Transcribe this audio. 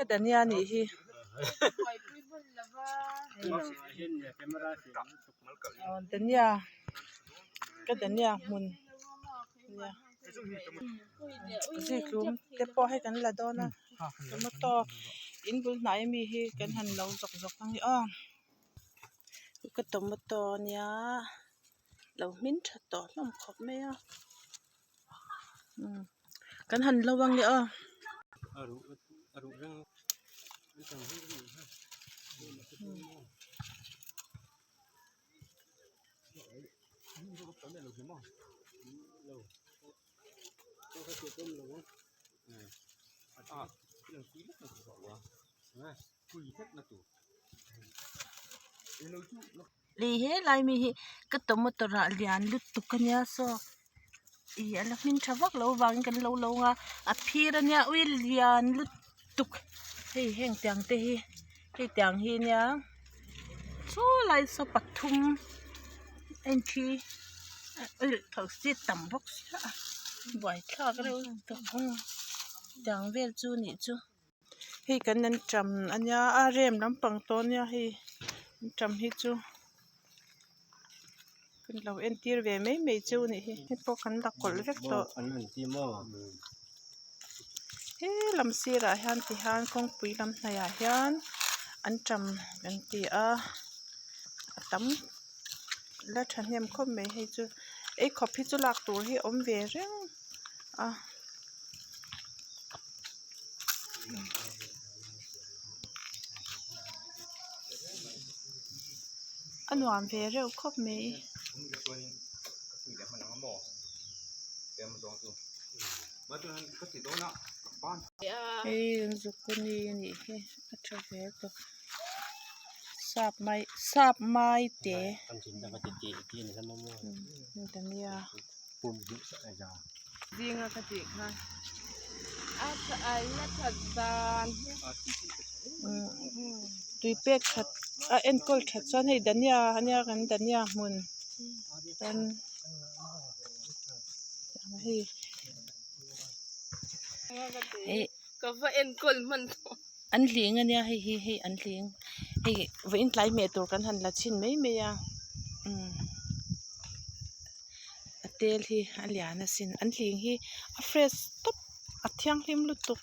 Ka Dania nih hi. Aw Dania ka Dania hmun nia zikhlum te pawh hei kan la dawn a tomato in bul hnai ami hi kan han lo zawk zawk ang e aw ka tomato ania lo hmin tha tawh hlawm khawp mai a kan han lo ang e aw. Lei he lai mi hi ka tomato rah lian lutuk a nia saw ih a la hmin tha vak lo vangin kan lo lo ang a a phir a nia ui lian lutuk hei heng tiang te hi hei tiang hi nia saw lai saw pathum a inthi thosi tam bawk sia a buaithlak reuh lutuk tiang vel chu nih chu. Hei kan an ṭam a nia a rem lampang tawh a nia hei an ṭam hi chu kan lo entir ve mai mai chu a nih hi hei pawh kan la kawlh vek tawh he lam sirah hian ti hian kawngpui lam hnaih ah hian an ṭam an ti a a tam la thahnem khawp mai hei chu ei khawp hi chu lak tur hi a awm ve reng a. A nuam ve reuh khawp mai. Hei zucchini a nih hi a tha ve tawp sap mai sap mai te ania. Zinga ka tih kha a tha that dan hi tui pek that a enkawl that chuan hei dania ania kan dania hmun chuan hei ka va enkawl hman tawh an hling ania hei hi hei an hling hei vawiin tlai hmeh tur kan han la chhin mai mai a umm. A tel hi a lian asin an hling hi a fresh tawp a thianghlim lutuk.